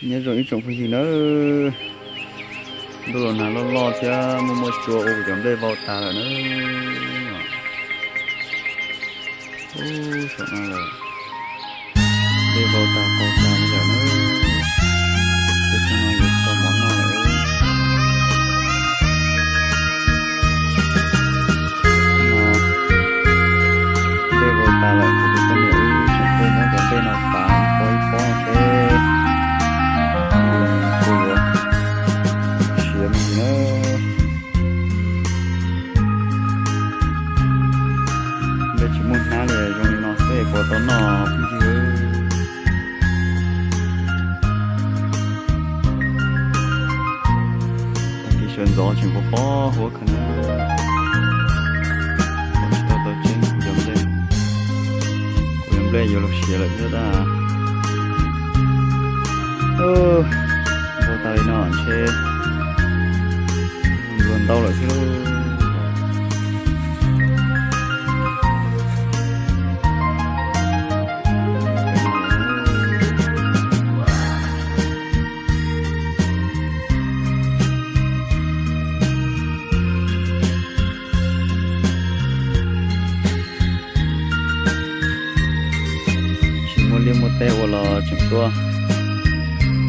Nyob zoo ib tsoom phooj ywg nawb, ntuj los nag loj loj thiab muaj muaj tsua ua kuv cov nplej vau tas lawm na. Ub, saum no lawm, nplej vau tas qaug tas li lawm na. Ces tsoom no yuav tau mov noj lawm. No, nplej vau tas lawm, kuv tus poj niam wb tseem tuaj muab cov nplej no pav ib pob ib pob no seb puas yuav siav me ntsis na. Nplej tsis muaj hnab li zoo li no xwb puas tau noj phooj ywg. Tag kis sawv ntxov tseem pos pob huab kawg na. Tsis tau tau tseeb, kuv cov nplej, kuv cov nplej yuav luag siav lawm thiab tab. Vau tas li no ntshe luag ntau lawm thiab. Tsis muaj liaj muaj teb ua los tseem tuaj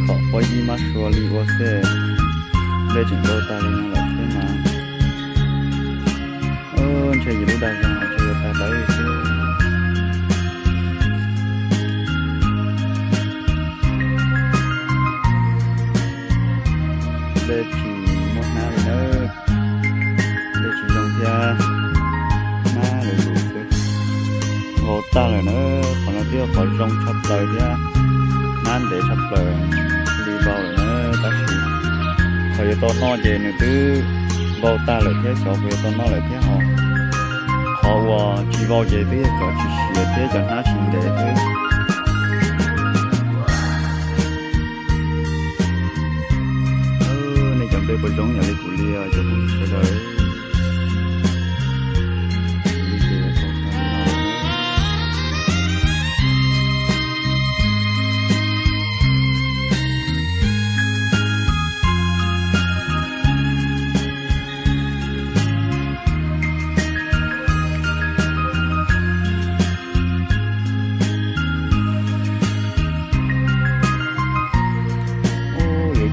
thom pob yib mab sua li ua xwb. Nplej tseem vau tas li no lawm thiab mas. Ntshe yus lub dag zog no ntshe yuav tag dawb xwb. Nplej tsis muaj hnab li nawb, nplej tsis zoo thiab, hnab lus lus xwb. Vau tag lawm na, qhov no twb yog qhov zoo tshaj plaws thiab, hnab ntev tshaj plaws li vau lawm na, tab sis qhov yuav tau noj ces nws twb vau tag lawm thiab, xyov puas yuav tau noj lawm thiab ho. Qhov uas tsis vau ces twb yog cov tsis siav thiab cov hnab tsis ntev xwb. Nej cov nplej puas zoo ib yam li kuv li os cov phooj ywg sawv daws? Ub, yuav cov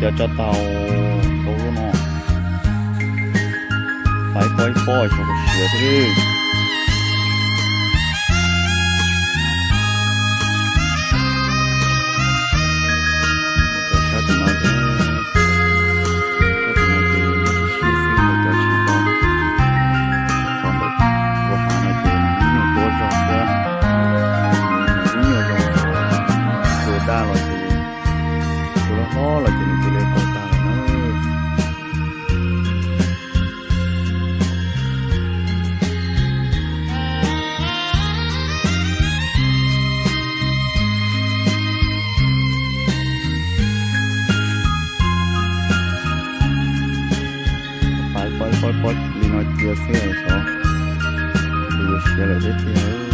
tso tau tau lub no, pais pob ib pob xyov puas siav thiab li. Cov sab tim no ces, sab tim no ces sib sib xwb, cov tsis tau, tsis tau ntawm ua hav no ces nws ib nyuag tuab zog thiab, nws ib nyuag zoo, tus daj los ces, tus loj hlob los ces nws cia li tau tag lawm na. Pais pob pob pob li no cia xwb xyov puas yuav siav lawm thiab tiag.